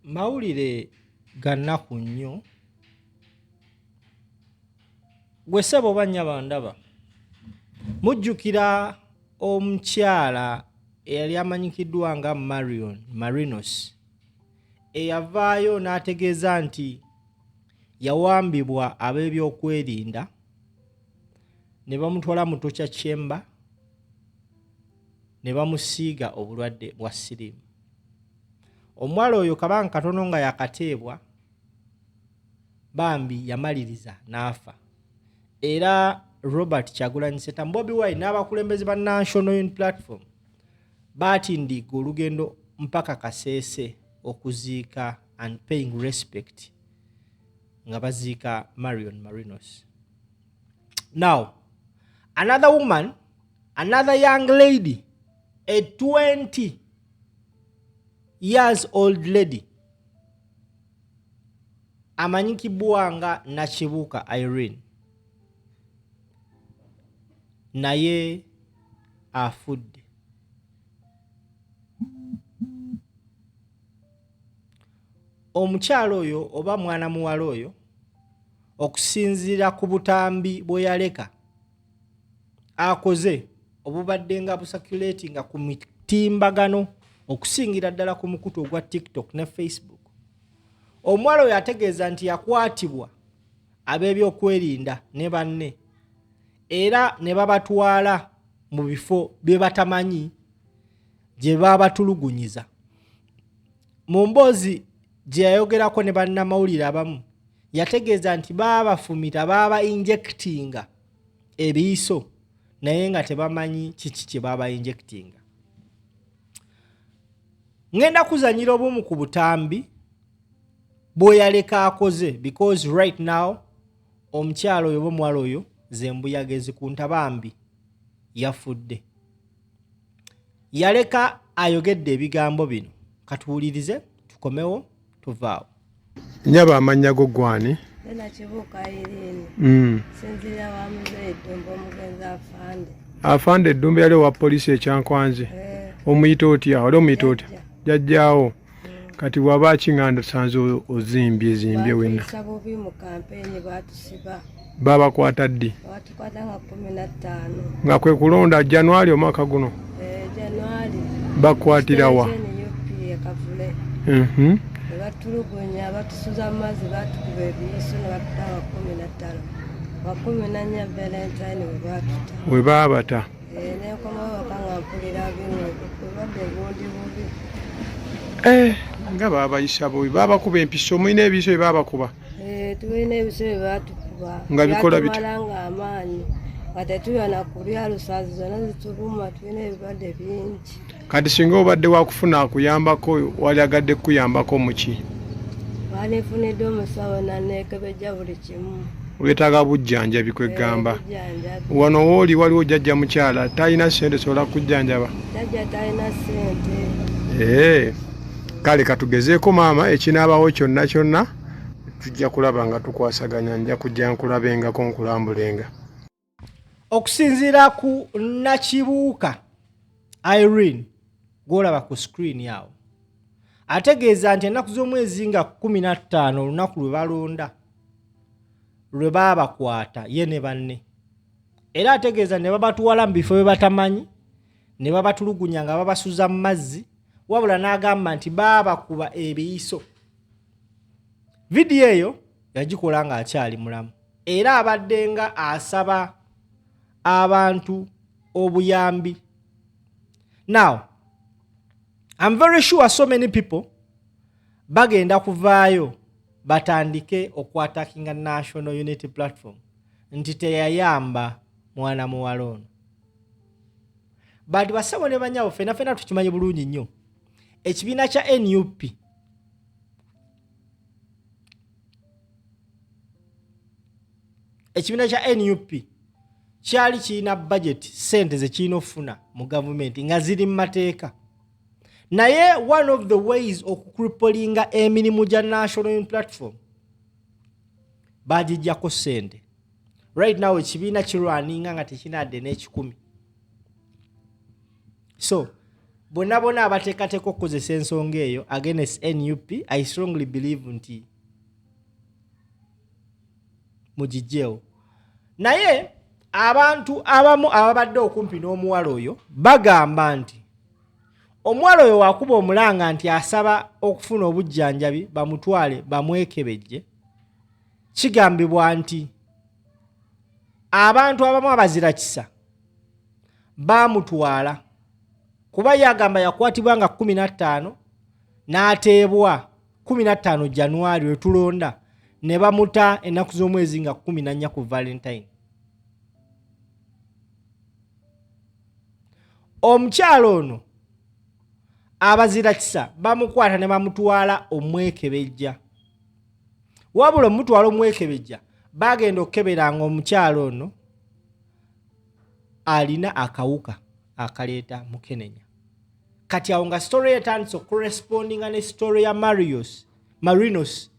Mawulire ga nnaku nnyo. Gwe ssebo oba nnyabo andaba, mujjukira omukyala eyali amanyikiddwa nga Marion Marinos eyavaayo n'ategeeza nti yawambibwa ab'ebyokwerinda ne bamutwala mu torture chamber ne bamusiiga obulwadde bwa siriimu. Omuwala oyo kabanga katono nga yakateebwa bambi yamaliriza n'afa era Robert Kyagulanyi Ssentamu, Bobi Wine n'abakulembeze ba National Unity Platform baatindigga olugendo mpaka Kasese okuziika and paying respect nga baziika Marion Marinos. Now, another woman, another young lady, a 20 years old lady amanyikibwa nga Nakibuuka Irene naye afudde. Omukyala oyo oba mwana muwala oyo okusinziira ku butambi bwe yaleka akoze obubadde nga busaculatinga ku mitimbagano okusingira ddala ku mukutu ogwa TikTok ne Facebook. Omuwala oyo ategeeza nti yakwatibwa ab'ebyokwerinda ne banne era ne babatwala mu bifo bye batamanyi gye babatulugunyiza. Mu mboozi gye yayogerako ne bannamawulire abamu yategeeza nti baabafumita baaba injectinga ebiiso naye nga tebamanyi kiki kye baaba injectinga. Ngenda kuzanyira obumu ku butambi bweyaleka akoze because right now omukyala oyo oba omuwala oyo zembuyaga ezikunta bambi yafudde. Yaleka ayogedde ebigambo bino katuwulirize tukomewo tuvaawo. Nyaba amannya go gwani? Nena Kibuuka Irene. Sinzira wa muzeeyi Ddumba omugenzi Afande. Afande Ddumba yali owa poliisi e Kyankwanzi. Eh. Omuyita otya? Oli omuyita otya? Jjajjaawo. Kati bw'aba akinganda osanze ozimbye zimbye wenna. Baatuyisa bubi mu kampeyini baatusiba. Baabakwata ddi? Baatukwata nga 15. Nga kwe kulonda January omwaka guno? Eh, January. Bakwatira wa? NUP e Kavule. Ne batulugunya, batusuza mu mazzi, batukuba ebiyiso ne batuta nga 15. Nga 14 Valentine we baatuta. We baabata. Eh, ne nkomawo waka nga mpulira bino obulwadde bundi bubi. Eh, nga baabayisa bubi, baabakuba empiso, mulina ebiyiso bye baabakuba? Eh, tulina ebiso bye baatukuba. Nga bikola bitya? Byatumala nga amaanyi nga tetulya na kulya, lusaazi zonna zituluma, tulina ebirwadde bingi. Kati singa obadde wakufuna akuyambako, waliagadde kukuyambako muki? Banefunidde omusawo naneekebejja buli kimu. Weetaaga bujjanjabi kwegamba. Eh, bujjanjabi. Wano wooli waliwo jjajja mukyala talina ssente sobola kujjanjaba? Jjajja talina ssente. Eh, kale katugezeeko maama, ekinaabawo kyonna kyonna tujja kulaba nga tukwasaganya, nja kujja nkulabengako nkulambulenga. Okusinziira ku Nakibuuka Irene gw'olaba ku screen awo, ategeeza nti ennaku z'omwezi nga 15 olunaku lwe balonda lwe baabakwata ye ne banne, era ategeeza ne babatwala mu bifo bye batamanyi ne babatulugunya nga babasuza mu mazzi, wabula n'agamba nti baabakuba ebiyiso. Vidiyo eyo yagikola ng'akyali mulamu era abadde nga asaba abantu obuyambi. Now, I'm very sure so many people bagenda kuvaayo batandike okwatakinga National Unity Platform nti teyayamba mwana muwala ono. But basebo ne banyabo fena fena tukimanyi bulungi nnyo ekibiina kya NUP ekibiina kya NUP kyali kirina budget sente ze kirina okufuna mu gavumenti nga ziri mu mateeka, naye one of the ways okukripolinga emirimu gya National Unity Platform bagijjako sente. Right now ekibiina kirwaninga nga tekinadde n'ekikumi. So Bonna bonna abateekateeka okukozesa ensonga eyo against NUP, I strongly believe nti mugijjeewo. Naye abantu abamu ababadde okumpi n'omuwala oyo bagamba nti omuwala oyo wakuba omulanga nti asaba okufuna obujjanjabi bamutwale bamwekebejje. Kigambibwa nti abantu abamu abazira kisa baamutwala, kuba ye agamba yakwatibwa nga 15 n'ateebwa 15 January lwe tulonda, ne bamuta ennaku z'omwezi nga 14 ku Valentine. Omukyalo ono abazira kisa bamukwata ne bamutwala omwekebejja. Wabula omutwala omwekebejja, bagenda okukebera nga omukyalo ono alina akawuka akaleeta mukenenya. Kati awo nga story etandise okurespondinga ne story ya Marius Marinos,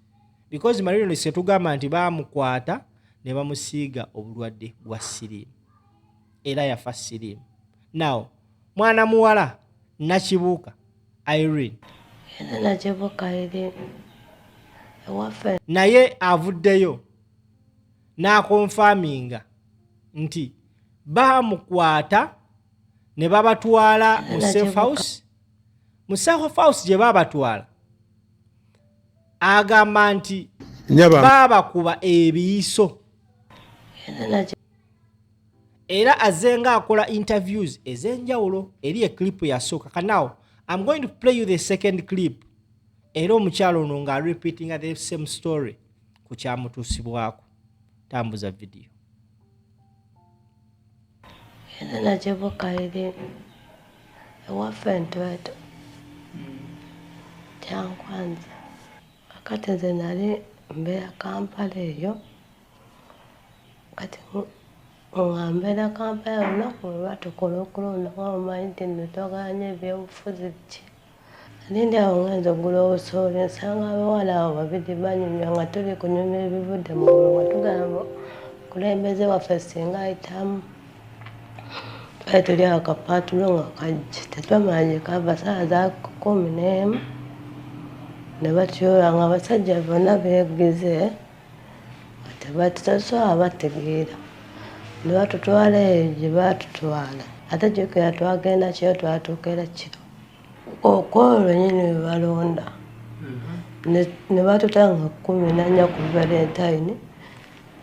because Marinos etugamba nti bamukwata ne bamusiiga obulwadde bwa siriimu era yafa siriimu. Now mwana muwala Nakibuuka Irene, Era Nakibuuka Irene ewaffe. Naye avuddeyo n'aconfirminga nti baamukwata ne babatwala mu safe house. Mu safe house gye baabatwala, agamba nti Nyaba. baabakuba ebiyiso. Era Naki Era azze nga akola interviews ez'enjawulo. Eri eclip yasooka. Kanaw I'm going to play you the second clip, era omukyalo ono nga repeatinga the same story ku kyamutuusibwako. Tambuza video. Era Nakibuuka Irene ewaffe Ntwetwe, Kyankwanzi. Kakati nze nali mbeera Kampala eyo. Kati nga mbeera Kampala, olunaku lwe batukola okulonda, nga omanyi nti nno twagala nnyo ebyobufuzi biki, nali ndi awo ngenza okugula obusooli, nsanga abawala abo babiri banyumya, nga tuli kunyumya ebivudde mu bulu, nga tugamba omukulembeze waffe singa ayitamu. Twali tuli awo, kapaatulo nga kajja, tetwamanya gye kava. Saawa za 11 ne batuyoola nga abasajja bonna beegize, tebatusobola bategeera, ne batutwala eyo gye baatutwala. Ate jjukira twagenda kiro, twatuuka era kiro okwolwo lwennyini lwe balonda, ne batuta nga 14 ku Valentine,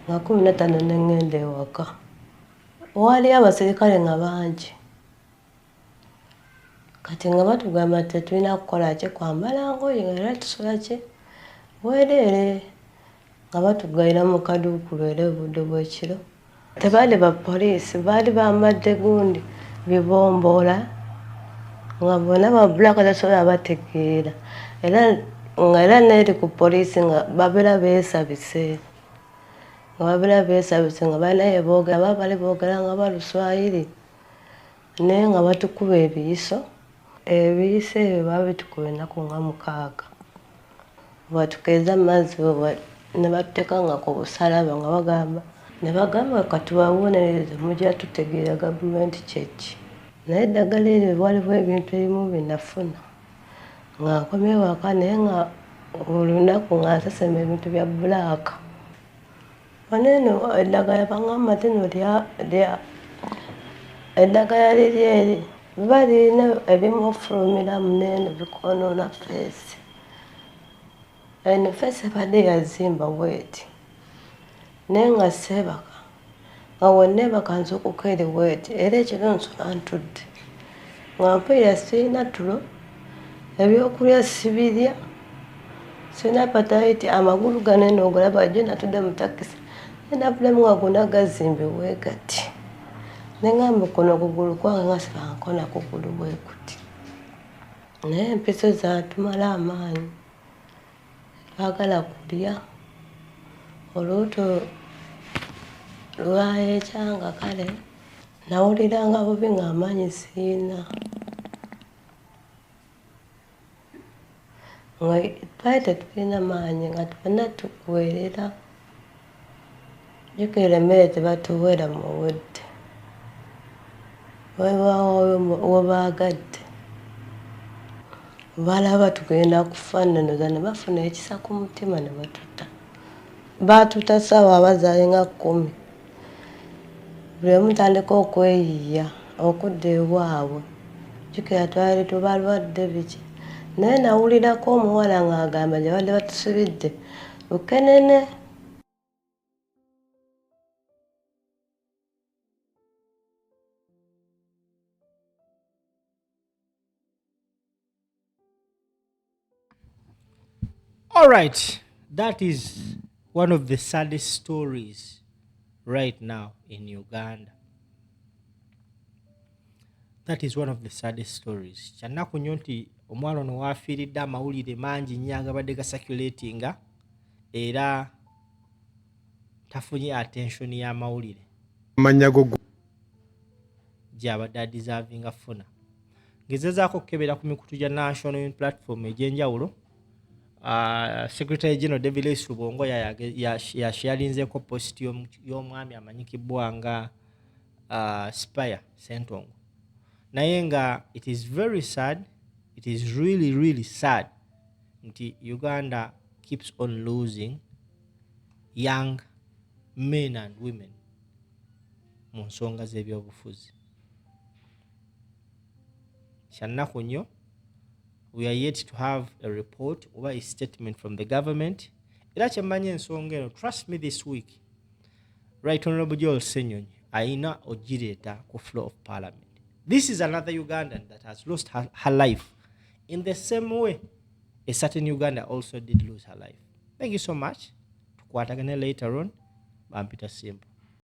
nga 15 ne ŋŋenda ewaka. Waaliyo abaserikale nga bangi. Kati nga batugamba tetulina kukola ki, kwambala ngoye, nga era tusula ki bwereere, nga batuggalira mu kaduukulu era obudde bw'ekiro. Tebaali ba poliisi, baali bambadde gundi bibomboola, nga bonna ba black, tasobola bategeera. Era nga era neeri ku poliisi nga babeera beesabise, nga babeera beesabise, nga balina bye boogera, baba bali boogera nga baluswayiri, naye nga batukuba ebiyiso. Ebiyiso ebyo baabitukuba ennaku nga 6. Batukeeza amazzi ne batuteeka nga ku busalaba, nga bagamba ne bagamba katubabonereze, mujja tutegeera gavumenti kyeki. Naye eddagala eryo, waliwo ebintu ebimu bye nafuna nga nkomye waka, naye nga olunaku nga nsesema ebintu bya black. Wano eddagala baŋŋamba nti nno lya eddagala liri eri biba lirina ebimu ofulumiramu neeno bikwonoona face. Eno face ebadde yazimba bweti, naye nga seebaka, nga wenneebaka nzuukuka eri bweti, era ekiro nsula ntudde nga mpulira sirina tulo, ebyokulya sibirya, sirina appetite. Amagulu gano eno ogolaba, jjo natudde mu takisi nenavudemu nga gonna gazimbye bwe gati, ne ŋŋamba kuno okugulu kwange nga sibangako kugulu bwe kuti. Naye empiso zaatumala amaanyi, twagala kulya, olubuto lwayekyanga. Kale nawuliranga bubi ng'amaanyi siina, nga twali tetulina maanyi, nga ffenna tuggwerera. Jjukira emmere tebatuweera mu budde, webaawo webaagadde. Balaba tugenda kufa nnonoza ne bafuna ekisa ku mutima ne batuta. Baatuta ssaawa aba zaali nga kkumi. Buli omu tandika okweyiiya okudda ewaabwe. Jjukira twali tubalwadde biki. Naye nawulirako omuwala ng'agamba gye badde batusibidde lukenene. All right, that is one of the saddest stories right now in Uganda. That is one of the saddest stories. Kyannaku nnyo nti omwana ono waafiiridde amawulire mangi nnyo agabadde gasaculatinga era tafunye attention y'amawulire. Amannya go gy'abadde adeservinga funa. Ngezezaako okukebera ku mikutu gya National Unity Platform egy'enjawulo. Secretary General David Lewis Rubongoya yasharinzeeko post y'omwami amanyikibbwa nga Spire Ssentongo. Naye nga it is very sad, it is really really sad nti Uganda keeps on losing young men and women mu nsonga z'ebyobufuzi. Kyannaku nnyo. We are yet to have a report oba a statement from the government. Era kyemmanyi ensonga eno, trust me, this week Right Honorable Joel Ssenyonyi ayina ogireeta ku floor of parliament. This is another Ugandan that has lost her life in the same way a certain Uganda also did lose her life. Thank you so much. Tukwatagane later on. Bampita Simple.